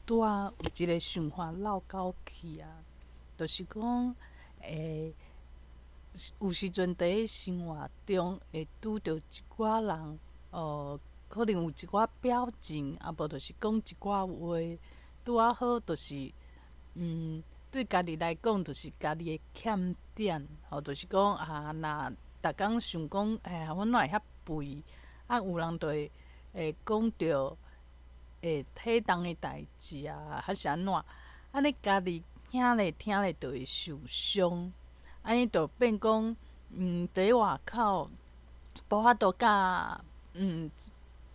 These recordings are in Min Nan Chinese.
拄仔有一个想法落狗去啊，就是讲，有时阵佇咧生活中會拄著一寡人，可能有一寡表情，啊無就是講一寡話，拄仔好就是，對家己來講就是家己的欠點，吼，就是講啊，若逐工想講，哎呀，我哪會遐肥？啊，有人就會講著會體重的代誌啊，還是按怎？按呢家己聽咧聽咧就會受傷，按呢就變講，佇咧外口無法度佮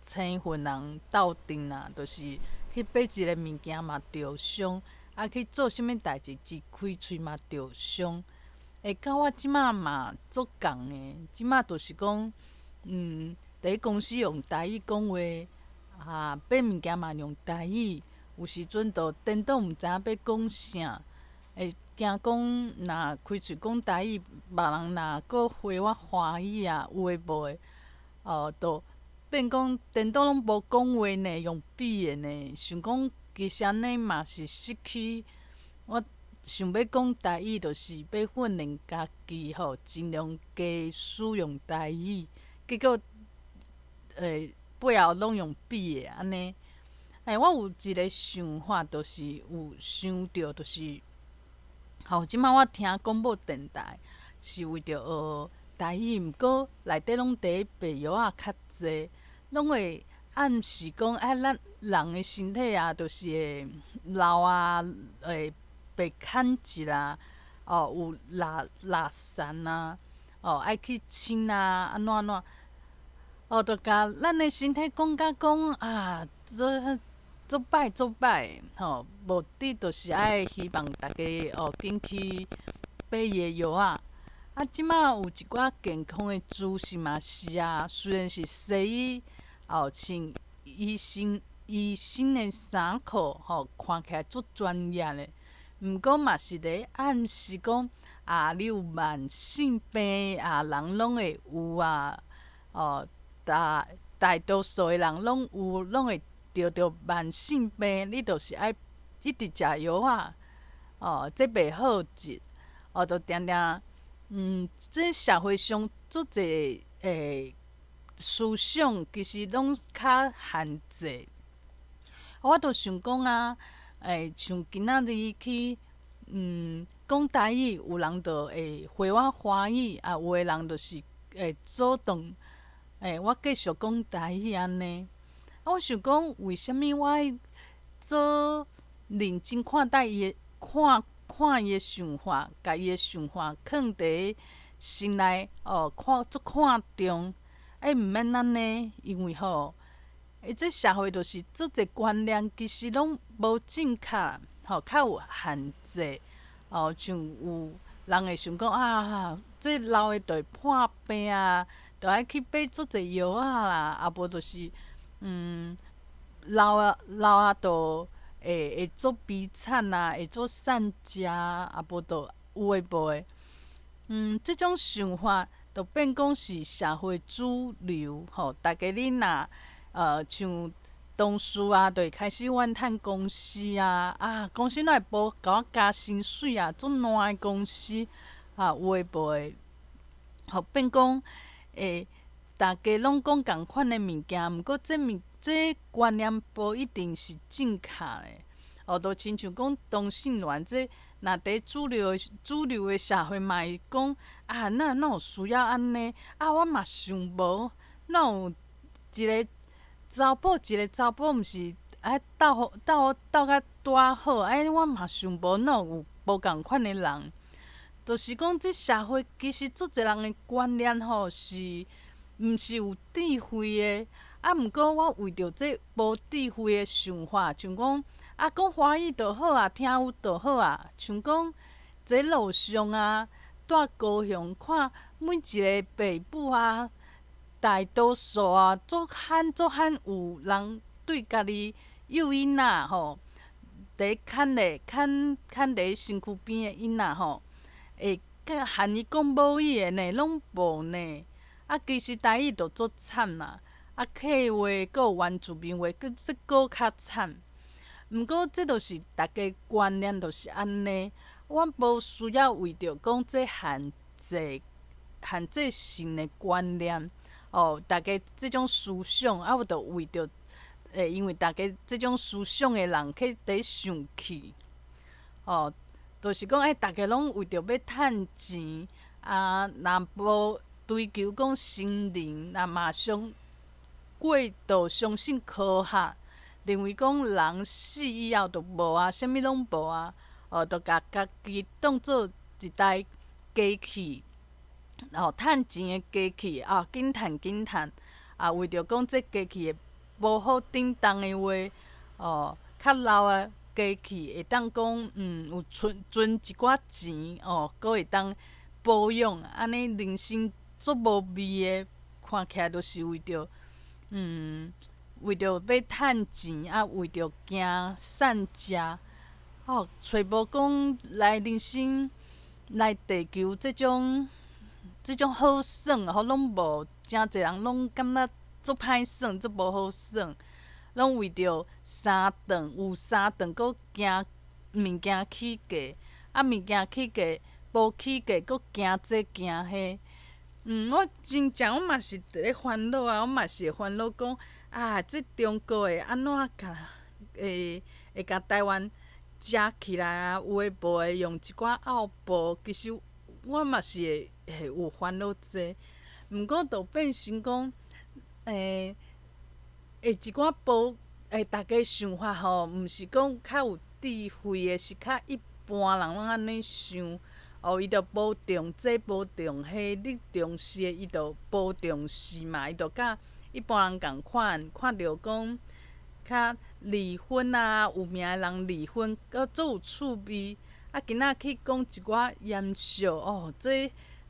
生份人鬥陣啊，就是去買一个物件嘛著傷，啊去做啥物代誌一開喙嘛著傷。會到我這馬嘛足仝的，這馬就是講，佇咧公司用台語講話，啊，買物件嘛用台語，有時陣就顛倒毋知影欲講啥，會驚講若開喙講台語，別人若閣回我華語啊，有的無的，就變講顛倒攏無講話呢，用比的呢，想講其實按呢嘛是失去我想欲講台語，就是欲訓練家己吼，盡量加使用台語，結果背後攏用比的按呢。我有一个想法，就是有想著，就是吼，這馬我聽廣播電台是為著學台語，毋過內底攏佇咧賣藥仔較濟，攏會暗示講，啊，咱人的身體啊，就是會老啊，會被牽制啊，有落落澹啊，愛去穿啊，按怎按怎，就共咱的身體講甲講啊，這足歹足歹，吼，目的就是愛希望逐家緊去買伊的藥仔。啊，這馬有一寡健康的資訊嘛是啊，雖然是西醫，穿醫生的衫褲，吼，看起來足專業的，毋過嘛是咧暗示講，啊，你有慢性病啊，人攏會有啊，大多數的人攏有，攏會著著慢性病，你就是愛一直食藥仔，這袂好治，就定定，這社會上足濟思想其實攏較限制。我就想講啊，像今仔日去，講台語，有人就會回我華語，啊，有的人就是會阻擋，我繼續講台語按呢。啊，我想講，為啥物我愛做認真看待伊的看看伊的想法，共伊的想法囥佇心內，看足看重，毋免按呢，因為吼，這社會就是足濟觀念，其實攏無正確，吼，較有限制，像有人會想講啊，這老的就會破病啊，就愛去買足濟藥仔啦，啊無就是，老啊老啊，就會足悲慘啊，會足散食啊，啊無就有的無的，這種想法就變講是社會主流，吼，逐家你若像同事啊，就會開始怨嘆公司啊，啊，公司哪會無共我加薪水啊，足爛的公司，啊，有的無的，吼，變講逐家攏講仝款的物件，毋過這觀念無一定是正確的，就親像講同性戀，這若佇主流的社會嘛會講啊，哪有需要按呢？啊，我嘛想無，哪有一个查埔一个查埔，毋是愛鬥鬥鬥甲拄仔好？哎，我嘛想無，哪有無仝款的人？就是講這社會其實足濟人的觀念吼，是毋是有智慧的？啊，毋過我為著這無智慧的想法，像講啊，講華語就好啊，聽有就好啊。像講這路上啊，蹛高雄看每一个爸母啊，大多數啊，足罕足罕有人對家己幼囡仔吼，佇牽咧牽牽佇身軀邊的囡仔吼，會喊伊講母語的呢，攏無呢。啊，其實台語就足慘啦，啊，客話閣有原住民話，閣這閣較慘。毋過這就是逐家觀念，就是按呢。我無需要為著講這限制、限制性的觀念，哦，逐家這種思想，啊，我就為著，因為逐家這種思想的人去佇生氣，哦，就是講，逐家攏為著欲趁錢，啊，若無追求講心靈，若馬上過度相信科學，認為講人死以後就無啊，啥物攏無啊。哦，就共家己當做一台機器，哦，趁錢的機器啊，緊趁緊趁，啊，為著講這機器會無好振動的話，哦，較老的機器會當講，有存存一寡錢，哦，閣會當保養，按呢人生足無味的，看起來就是為著欲趁錢，啊，為著驚散食。哦，揣無講來人生來地球這種好耍，吼攏無，誠濟人攏感覺足歹耍，足無好耍，攏為著三頓有三頓，閣驚物件起價，啊物件起價，無起價，閣驚這驚彼。我真正我嘛是佇咧煩惱啊，我嘛是會煩惱講啊，這中國會按怎共會共台灣食起來啊，有的無的用一寡拗步，其實我嘛是會有煩惱這，毋過就變成講，會一寡無逐家想法吼，毋是講較有智慧的，是較一般人攏按呢想。哦，伊就無重這無重彼，你重視的伊就無重視嘛，伊就佮一般人仝款，看著講較離婚啊，有名的人離婚，閣足有趣味。啊，今仔去講一寡嚴肅哦，這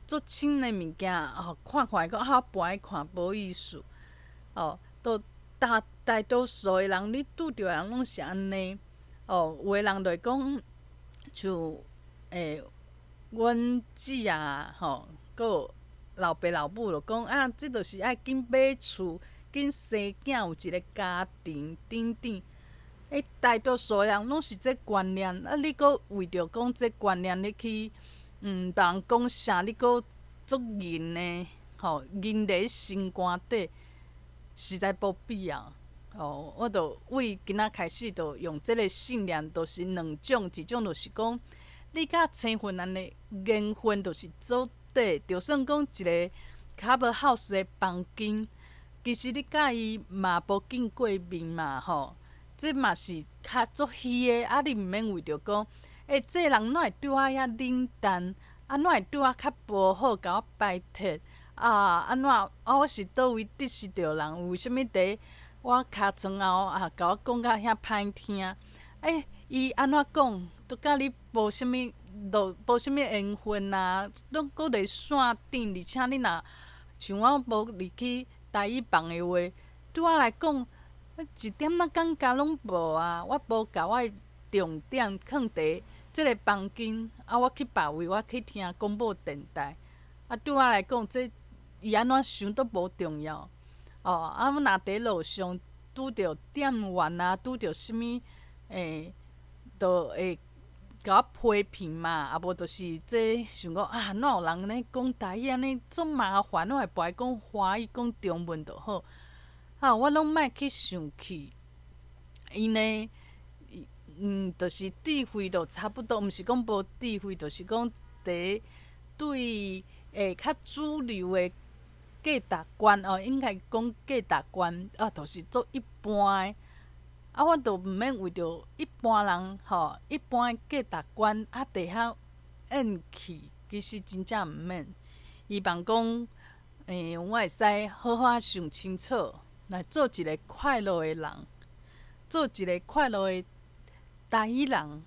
足深的物件哦，看看閣啊，搬去看無意思。哦，都大大多數的人，你拄著的人攏是按呢。哦，有的人就會講，像阮姊啊，吼，閣有老爸老母就講啊，這就是愛緊買厝，緊生囝，有一個家庭等等。大多數的人攏是這觀念，啊，你閣為著講這觀念，你去別人講啥，你閣足硬的，吼，硬佇心肝底，實在無必要。哦，我就為今仔開始就用這個信念，就是兩種，一種就是講，你佮青雲按呢緣分就是做底，就算講一個 cover house 的房間，其實你佮伊嘛無見過面嘛，吼，這嘛是較足虛的。啊，你毋免為著講，這個人哪會對我遐冷淡，啊，哪會對我較無好，共我排斥，啊，按怎？啊，我是佗位得失著人？為啥物佇我尻床後啊，共我講甲遐歹聽？伊按怎講，都佮你無啥物，都無啥物緣分啊，攏閣佇線頂，而且你若像我無入去台語房的話，對我來講，一點仔感覺攏無啊！我無共我的重點囥佇這个房間，啊，我去別位，我去聽廣播電台。啊，對我來講，這伊按怎想都無重要。哦，啊，我若佇路上拄著店員啊，拄著啥物，就會共我批評嘛，啊無就是這想講啊，哪有人咧講台語按呢足麻煩，我會無愛講華語，講中文就好。啊，我攏莫去生氣，因為，就是智慧就差不多，毋是講無智慧，就是講佇對較主流的價值觀哦，應該講價值觀啊，就是足一般的。啊，我就毋免為著一般人吼，一般的價值觀啊，佇遐怨氣，其實真正毋免。希望講，我會使好好仔想清楚，來做一個快樂的人，做一個快樂的台語人。